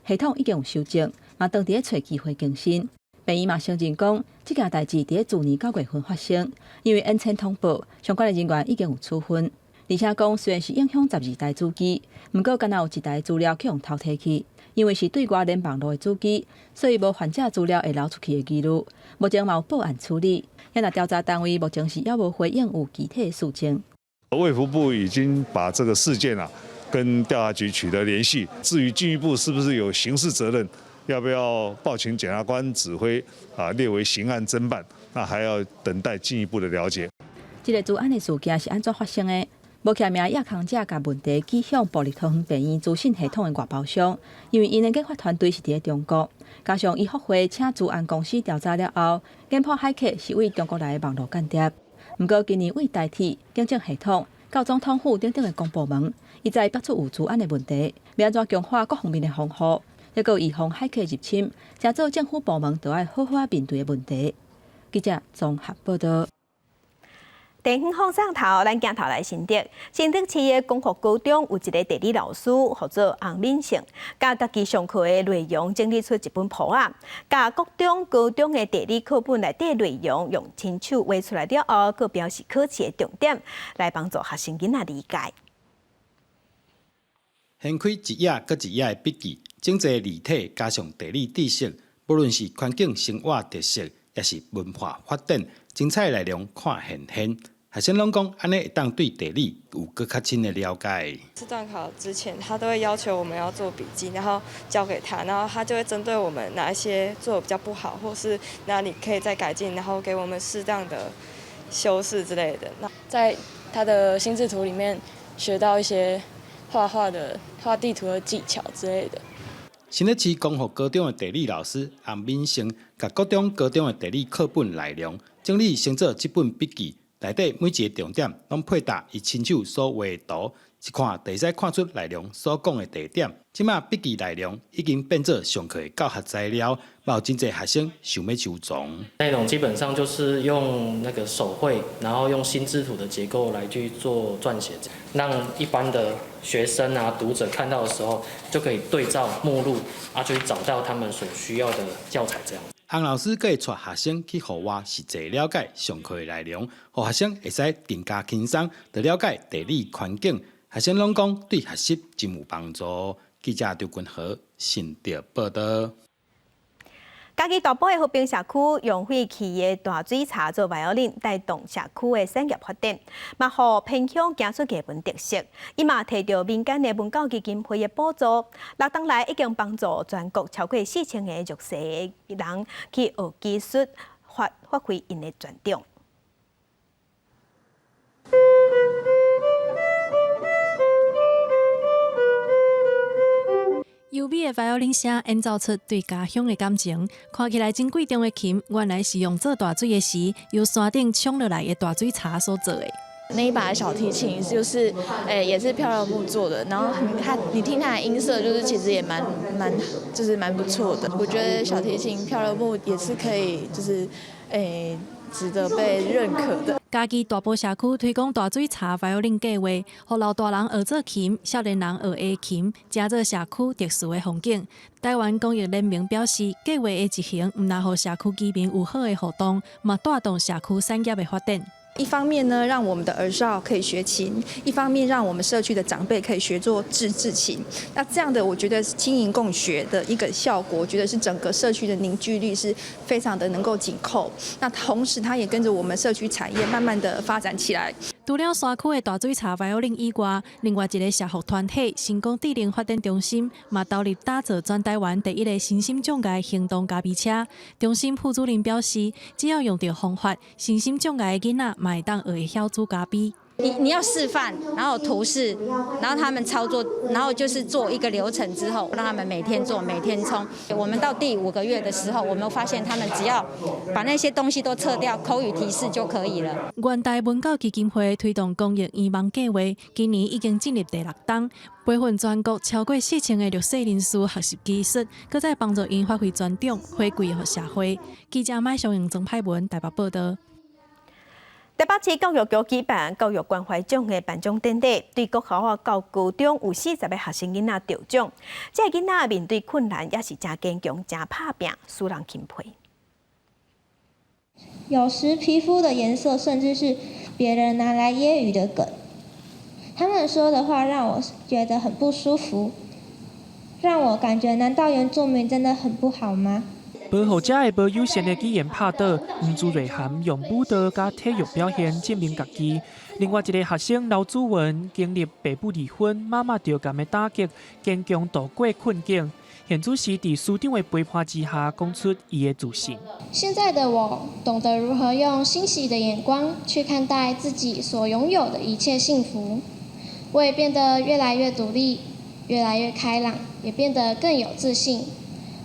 系統已經有修正，嘛當佇咧揣機會更新。病院嘛承認講，這件代誌佇咧去年9月份發生，因為延遲通報，相關的人員已經有處分。而且講，雖然是影響12台主機，毋過敢若有一台資料去予偷提去，因為是對外連網路的主機，所以無患者資料會流出去的疑慮。目前嘛有報案處理，遐若調查單位目前是猶無回應有具體的事情。衛福部已經把這個事件啊跟調查局取得聯繫，至於進一步是不是有刑事責任，要不要報請檢察官指揮啊列為刑案偵辦？那還要等待進一步的了解。這个資安的事件是按怎發生的？無記名夜空者共問題寄向部立桃園病院資訊系統的外包商，因為𪜶的研發團隊是佇咧中國，加上醫福會請資安公司調查了後，研判駭客是對中國來的網路間諜。毋過今年對台鐵警政系統到總統府等等的公部門，一再爆出有資安的問題，欲按怎強化各方面的防護，抑閣預防駭客入侵，成做政府部門著愛好好面對的問題。記者綜合報道。地方放送頭，咱鏡頭來新竹。新竹市的光復高中有一个地理老師，號做洪敏勝，共家己上課的內容整理出一本簿仔，共國中、高中的地理課本內底內容用親手畫出來了後，閣標示考試的重點，來幫助學生囡仔理解。掀開一頁閣一頁的筆記，整齊字體加上地理知識，無論是環境生活特色，抑是文化發展，精彩內容看現現。學生攏講，按呢會當對地理有閣較深的了解。次段考之前，他都會要求我們要做筆記，然後交給他，然後他就會針對我們哪一些做得比較不好，或是哪裡可以再改進，然後給我們適當的修飾之類的。那在他的心智圖裡面學到一些畫畫的畫地圖的技巧之類的。新竹市光復高中的地理老師洪敏勝，共國中、高中的地理課本內容整理成做這本筆記。內底每一个重點攏配搭伊親手所畫的圖，一看就會使看出內容所講的地點。這馬筆記內容已經變做上課的教學材料，嘛有真濟學生想欲收藏。內容基本上就是用那個手繪，然後用心智圖的結構來去做撰寫，讓一般的學生啊、讀者看到的時候，就可以對照目錄啊，就去找到他們所需要的教材這樣。洪老師閣會帶學生去戶外實際了解上課的內容，予學生會使更加輕鬆地了解地理環境。學生攏講對學習真有幫助。記者張君和新竹報道。嘉義大埔的和平社區用廢棄的大水槽做屛仔輪，帶動社區的產業發展，嘛予偏鄉行出藝文特色。伊嘛提著民間的文教基金會的補助，六冬來已經幫助全國超過4000個弱勢的人去學技術，發發揮𪜶的專長。優美的屛仔輪聲演奏出對家鄉的感情，看起來真貴重的琴，原來是用做大水的時，由山頂沖落來的大水槽所做的。那一把小提琴就是，也是漂流木做的，然後它，你聽它的音色，就是其實也蠻蠻，就是蠻不錯的。我覺得小提琴漂流木也是可以，就是，值得被認可的。嘉義大埔社區推廣大水槽屛仔輪計劃，予老大人學做琴，少年人學下琴，成做社區特殊的風景。台灣公益聯盟表示，計劃的執行毋但予社區居民有好的互動，嘛帶動社區產業的發展。一方面呢，讓我們的兒少可以學琴；一方面，讓我們社區的長輩可以學做自製琴。那這樣的，我覺得青銀共學的一個效果，我覺得是整個社區的凝聚力是非常的能夠緊扣。那同時，它也跟着我們社區產業慢慢的發展起來。除了山區的大水槽屛仔輪以外，另外一个社福團體成功智能發展中心嘛投入打造全台灣第一个身心障礙行動咖啡車。中心副主任表示，只要用著方法，身心障礙的囡仔嘛會當學會曉煮咖啡。你要示範，然後圖示，然後他們操作，然後就是做一個流程之後，讓他們每天做，每天沖。我們到第5個月的時候，我們發現他們只要把那些東西都撤掉，口語提示就可以了。元台文教基金會推動公益圓夢計劃，今年已經進入第6冬，培訓全國超過4000個弱勢人士學習技術，閣再幫助𪜶發揮專長，回饋予社會。記者麥尚榮、曾派文台北報道。台北市教育局舉辦教育關懷獎的頒獎典禮，對國小到高中有40個學生囡仔得獎。這个囡仔面對困難也是誠堅強、誠拍拚，使人欽佩。有時皮膚的顏色甚至是別人拿來揶揄的梗，他們說的話讓我覺得很不舒服，讓我感覺難道原住民真的很不好嗎？保護者的無友善的語言拍倒，黃朱瑞涵用舞蹈佮體育表現證明家己。另外一个學生劉祖文經歷爸母離婚、媽媽著癌的打擊，堅強度過困境。現主時佇師長的陪伴之下，講出伊的自信。現在的我懂得如何用欣喜的眼光去看待自己所擁有的一切幸福，我也變得越來越獨立，越來越開朗，也變得更有自信。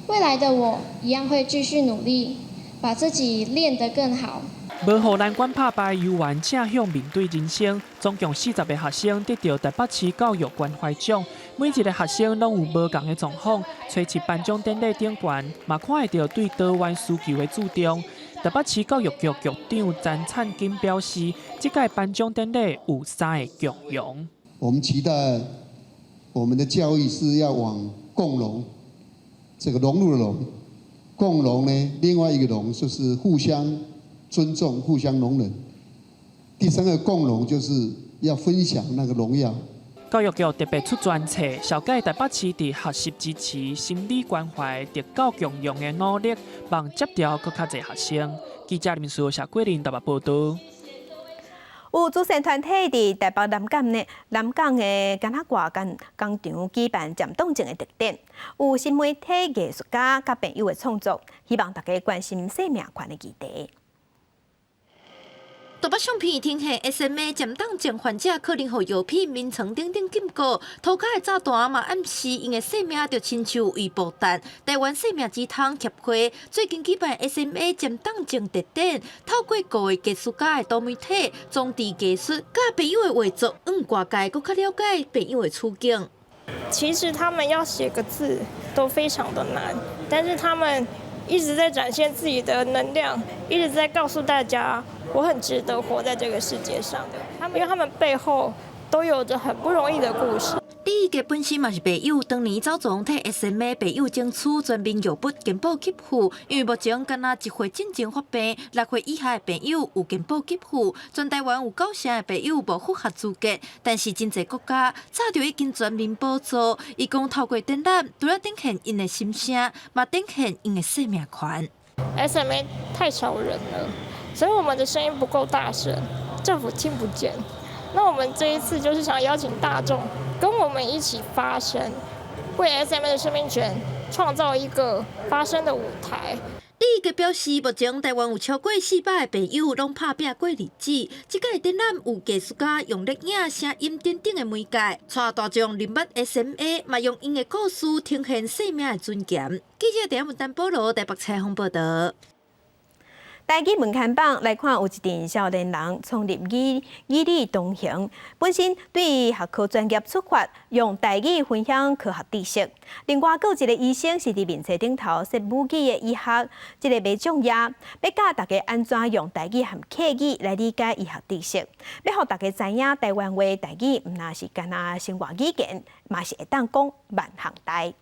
未來的我一樣會繼續努力，把自己練得更好。無予難關拍敗，猶原正向面對人生。總共40個學生得著台北市教育關懷獎，每一个學生攏有無仝的狀況。初七頒獎典禮頂懸，嘛看會著對多元需求的注重。台北市教育局局長詹燦金表示，這屆頒獎典禮有三个共融。我們期待我們的教育是要往共融，這個融入的融，共融呢，另外一個融就是互相尊重、互相容忍。第三個共榮就是要分享那個榮耀。教育局特別出專冊，紹介台北市佇學習支持、心理關懷、特教共融的努力，望接著閣較濟學生。記者林書謝桂林台北報導。有慈善團體佇台北南港呢，南港的柑仔外間工場舉辦漸凍症的特展，有新媒體藝術家佮朋友的創作，希望大家關心生命權的議題。台北相片呈現 SMA 漸凍症患者可能予藥品、眠床等等禁錮，塗跤的炸彈嘛暗示𪜶的生命就親像微爆彈。台灣生命之窗協會最近舉辦 SMA 漸凍症特展，透過五个藝術家的多媒體裝置藝術，佮朋友的畫作，讓外界閣較了解朋友的處境。其實他們要寫個字都非常的難，但是他們一直在展現自己的能量，一直在告訴大家，我很值得活在這個世界上的。他們因為他們背後都有着很不容易的故事。李義傑本身嘛是病友，當年走總替 SMA 病友爭取全民藥物健保給付，因為目前敢若1歲進前發病，6歲以下的病友有健保給付，全台灣有9成的病友無符合資格，但是真濟國家早就已經全民補助。伊講透過展覽，除了展現𪜶的心聲，嘛展現𪜶的生命權。 SMA 太少人了，所以我們的聲音不夠大聲，政府聽不見。那我們這一次就是想邀請大眾跟我們一起發聲，為 SMA 的生命權創造一個發聲的舞台。李義傑表示，目前台灣有超過400個病友攏拍拚過日子。這屆展覽有藝術家用錄影、聲音等等的媒介，帶大眾認捌 SMA，嘛用𪜶的故事呈現生命的尊嚴。記者鄭文丹保羅台北採訪報導。台語文刊榜來看，有一陣少年人創立語語理同行，本身對學科專業出發，用台語分享科學知識。另外，閣有一個醫生是佇面冊頂頭說母語的醫學，這个馬仲亞欲教大家按怎用台語和客語來理解醫學知識，欲予大家知影台灣話台語毋但是干焦生活語言，嘛是會當講萬項代。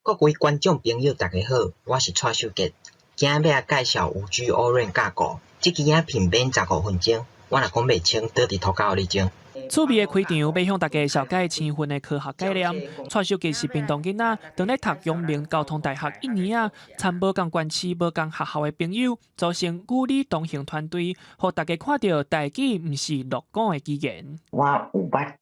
各位觀眾朋友，大家好，我是蔡秀傑，今仔欲來介紹五 G O-RAN 架構。這支影片免15分鐘，我若講袂清，倒佇塗跤予你整。趣味的開場，欲向大家紹介生分的科學概念。蔡秀傑是屏東囡仔，當咧讀陽明交通大學一年仔，參無仝縣市、無仝學校的朋友，組成語理同行團隊，予大家看著台語毋是落伍的語言。我有捌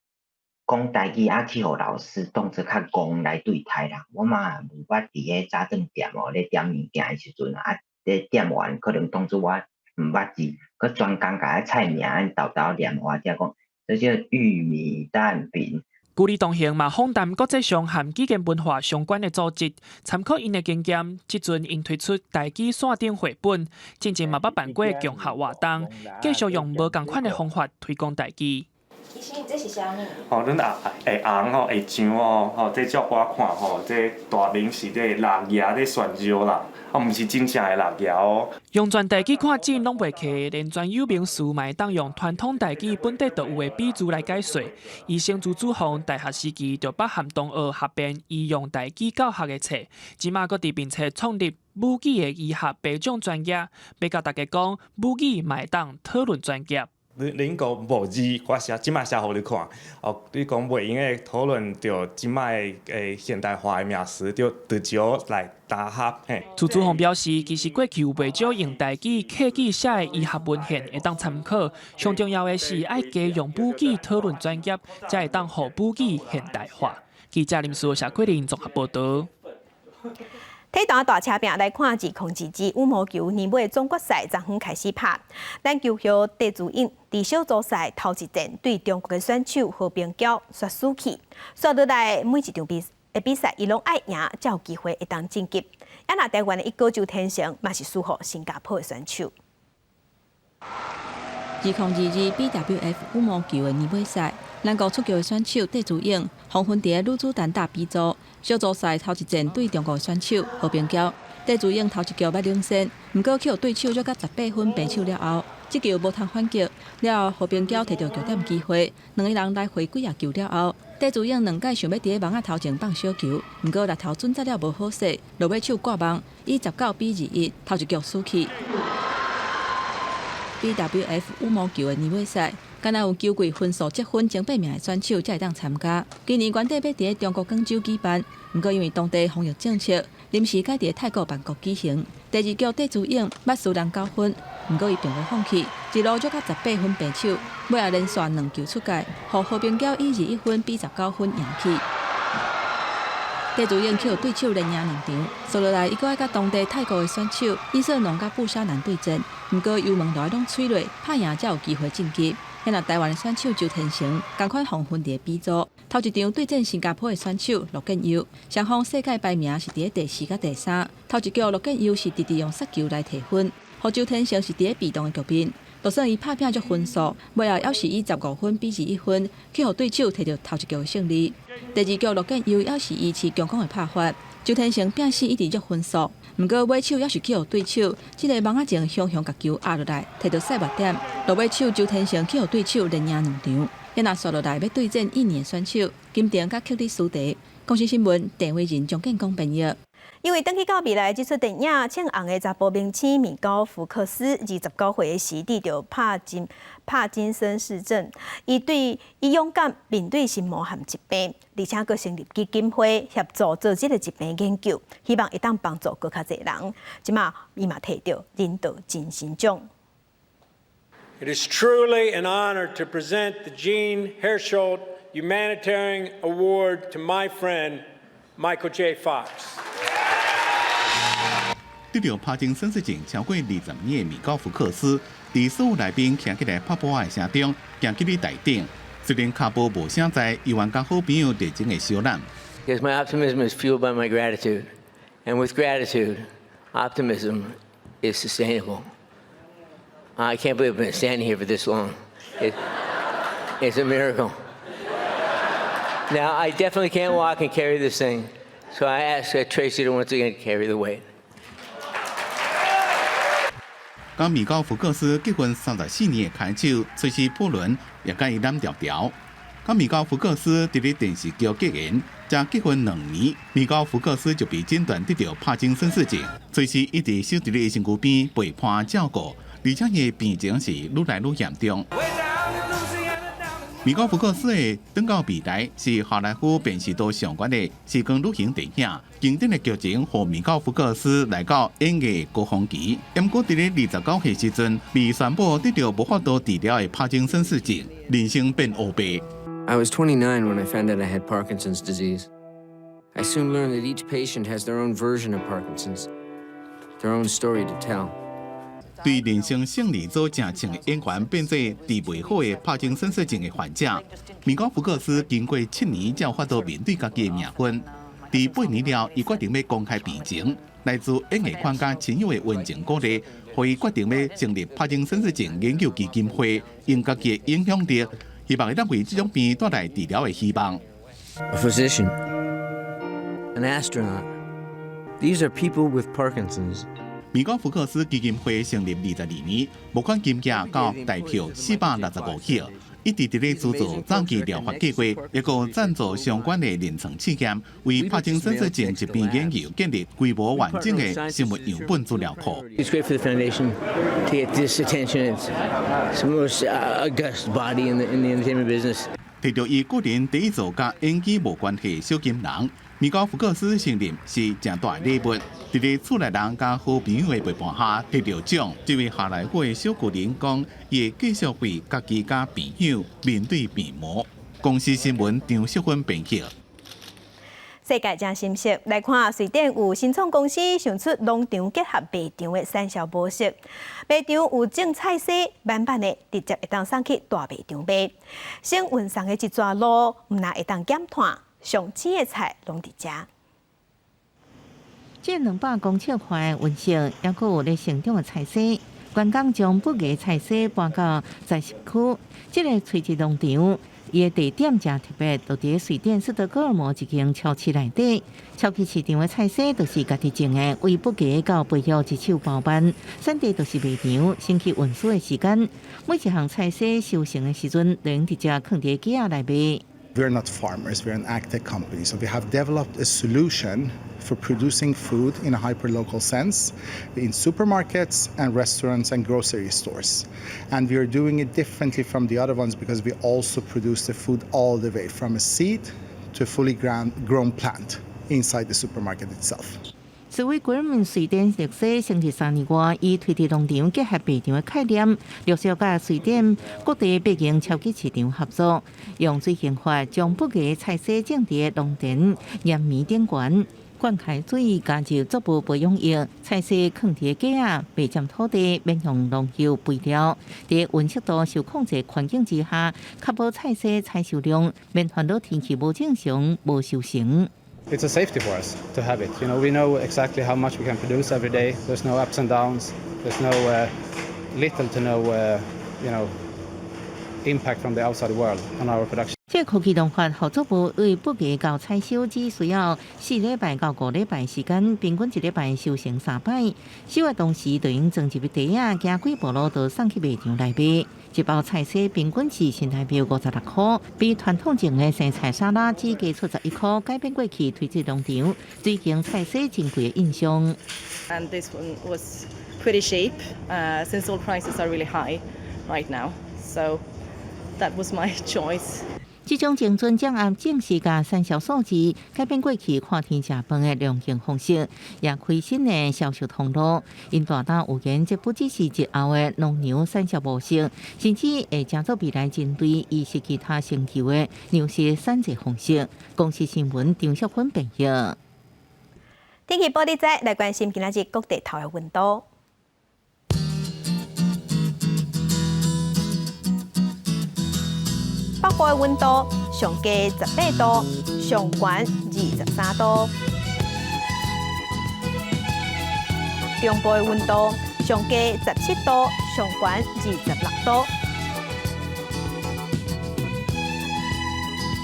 講台語啊，去予老師當做較戇來對待啦。我嘛有捌佇个早頓店哦，咧點物件的時陣啊，咧店員可能當做我毋捌字，閣專工共彼菜名按沓沓念予我聽講，這叫玉米蛋餅。語理同行嘛，訪談國際上和語言文化相關的組織，參考𪜶的經驗，這陣𪜶推出台語線頂繪本，進前嘛捌辦過共學活動，繼續用無仝款的方法推廣台語。醫生，這是啥物？吼，阮也會紅吼，會上哦，吼，這照我看吼，這大明是這六牙咧炫耀啦，啊，毋是真正的六牙哦。用全台語看展攏袂客，連專有名詞嘛會當用傳統台語本底就有的比喻來解說。醫生朱祖宏大學時期就捌和同學合編醫用台語教學的冊，這馬閣佇面冊創立母語的醫學頒獎專頁，欲共大家講母語嘛會當討論專業。恁恁講無字，我寫這擺寫予你看。哦，你講袂用得討論著這擺的現代化的名詞，就直接來答合。嘿。朱主鴻表示，其實過去有袂少用台語、客語寫的醫學文獻會當參考。上重要的是愛加用母語討論專業，才會當予母語現代化。記者林書謝桂林綜合報導。體壇大車拼來看，2022羽毛球年尾總決賽昨昏開始拍。咱球後戴資穎佇小組賽頭一戰對中國的選手何冰嬌煞輸去，煞落來每一場比的比賽，伊攏愛贏才有機會會當晉級。啊，若台灣的一哥周天成嘛是輸予新加坡的選手。2022 BWF 羽毛球的年尾賽，咱國出局的選手戴資穎，黃昏佇女子單打 B 組小組賽頭一戰對中國的選手何冰嬌，戴資穎頭一局欲領先，毋過予對手弱甲18分平手了後，這球無通反擊，了後何冰嬌提著局點機會，兩个人來回幾仔球了後，戴資穎兩擺想欲佇網仔頭前放小球，毋過力頭準則了無好勢，落尾手掛網，以19比21頭一局輸去。BWF 羽毛球的年尾賽，敢若有球季分數積分前八名的選手才會當參加。今年原底欲佇中國廣州舉辦，毋過因為當地防疫政策，臨時改佇泰國曼谷舉行。第二局戴資穎捌輸人9分，毋過伊並未放棄，一路弱甲18分平手，尾仔連續兩球出界，予何冰嬌以21分比19分贏去。戴資穎予對手連贏兩場，接落來伊閣愛佮當地泰國的選手伊瑟農佮布沙蘭對戰，毋過油門落來攏吹落，拍贏才有機會晉級。遐若台灣的選手周天成，仝款黃昏佇 B 組，頭一場對戰新加坡的選手陸建佑，雙方世界排名是佇第四佮第三。頭一局陸建佑是直直用殺球來提分，予周天成是佇被動的局面。就算伊拍拼足分數，尾後猶是以15分比21分，去予對手提著頭一局的勝利。第二局陸建佑猶是維持強攻的拍法，周天成拼死一直弱分數，毋過尾手猶是去予對手這个網仔前雄雄共球壓落來，提著賽末點。落尾手周天成去予對手連贏兩場，遐若煞落來欲對戰印尼的選手金婷佮克里斯蒂。公視新聞鄭偉仁、張建光編譯。因為轉去到未來，這齣電影唱紅的查埔明星米高福克斯，29歲時得著帕金森氏症，伊對伊勇敢面對心魔和疾病，而且閣成立基金會協助做這个疾病研究，希望會當幫助閣較濟人。這馬伊嘛提著人道精神獎。 It is truly an honor to present the Jean Hersholt Humanitarian Award to my friend Michael J. Fox. 得著帕金森氏症超過20年的米高福克斯，佇所有來賓徛起來拍噗仔的聲中，行去咧台頂。雖然跤步無啥在，猶原佮好朋友熱情的相攬。 Because my optimism is fueled by my gratitude, and with gratitude, optimism is sustainable. I can't believe I've been standing here for this long. It's a miracle. Now, I definitely can't walk and carry this thing, so I ask Tracy to once again carry the weight. 佮米高福克斯結婚34年的牽手崔西布倫也佮伊攬牢牢。佮米高福克斯佇咧電視劇結緣，才結婚2年，米高福克斯就被診斷得著帕金森氏症。崔西一直守佇咧伊身軀邊陪伴照顧，而且伊的病情是愈來愈嚴重。米高福克斯的轉到未來是好萊塢辨識度上懸的時光旅行電影，經典的劇情予米高福克斯來到演藝高峰期。毋過佇咧29歲時陣，被宣布得著無法度治療的帕金森氏症，人生變烏白。 I was 29 when I found out I had Parkinson's disease. I soon learned that each patient has their own version of Parkinson's, their own story to tell. 對人生勝利組成唱的演員變做治袂好的帕金森氏症的患者。米高福克斯經過7年才有法度面對家己的命運。佇8年了，伊決定欲公開病情，來自演藝圈佮親友的溫情鼓勵，予伊決定欲成立帕金森氏症研究基金會，用家己的影響力，希望會當為這種病帶來治療的希望。 A physician, an astronaut. These are people with Parkinson's. 米高福克斯基金會成立22年，募款金額到台票465億，一直佇咧資助早期療法計劃，抑閣贊助相關的臨床試驗，為帕金森氏症疾病研究建立規模完整的生物樣本資料庫。 It's great for the foundation to get this attention. It's the most august body in the entertainment business. 提著伊個人第一座佮演技無關係小金人，米高福克斯承認是誠大的禮物。佇咧厝內人佮好朋友的陪伴下得著獎，這位好萊塢的小巨人講，伊會繼續為家己佮朋友面對病魔。公視新聞張淑芬編輯。世界真心息，來看瑞典有新創公司想出農場結合賣場的產銷模式。賣場有種菜蔬，慢慢的直接會當送去大賣場賣。省運送的這逝路，毋但會當減碳，上鮮的菜攏佇遮。這200公尺寬的溫室，猶閣有咧成長的菜蔬。員工將不芽菜蔬搬到栽植區，這个垂直農場。伊的地點誠特別，就佇瑞典斯德哥爾摩一間超市內底。超級市場的菜蔬都是家己種的，為不加到肥藥一手包辦。選地就是賣場，省去運輸的時間。每一項菜蔬收成的時陣，就直接囥佇架仔內賣。 We're not farmers, we're an agtech company. So we have developed a solution for producing food in a hyper-local sense in supermarkets and restaurants and grocery stores. And we are doing it differently from the other ones because we also produce the food all the way from a seed to a fully grown plant inside the supermarket itself. 斯威格爾瑞典綠色成立3年外，以垂直農場結合賣場的概念，陸續佮瑞典各地八間超級市場合作，用水耕法將不芽菜蔬種佇農田岩棉頂懸，灌溉水加入作物培養液，菜蔬囥佇架仔，袂佔土地，免用農藥肥料，佇溫濕度受控制環境之下，確保菜蔬採收量，免煩惱天氣無正常、無收成。 It's a safety for us to have it. We know exactly how much we can produce every day. There's no ups and downs. There's no little to no impact from the outside world on our production. 這科技農法予作物對不芽到採收只需要4禮拜到5禮拜時間，平均一禮拜收成三擺。收的同時，就用裝入去袋仔，行幾步路就送去賣場來賣。一包菜蔬平均是新台幣56塊，比傳統種的生菜沙拉只加出11塊，改變過去垂直農場水耕菜蔬真貴的印象。 And this one was pretty cheap, since all prices are really high right now. So that was my choice. 這種精準掌握正式佮產銷數字，改變過去看天食飯的農耕方式，也開新的銷售通路。𪜶大膽預言，這不只是日後的農場產銷模式，甚至會成做未來針對伊是其他星球的糧食產製方式。公視新聞張淑芬編譯。天氣報你知，來關心今仔日各地頭的溫度。北部的溫度上低18度，上懸23度。中部的溫度上低17度，上懸26度。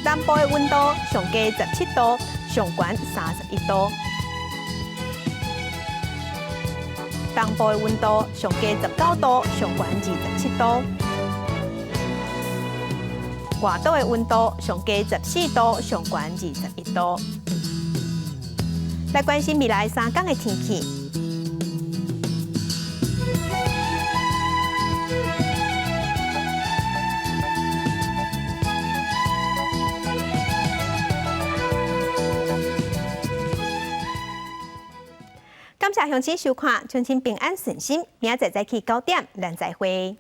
南部的溫度上低17度，上懸31度。東部的溫度上低19度，上懸27度。外島的溫度上低14度，上懸21度。來關心未來3天的天氣。感謝鄉親收看，鄉親平安順心，明仔載早起9點，咱再會。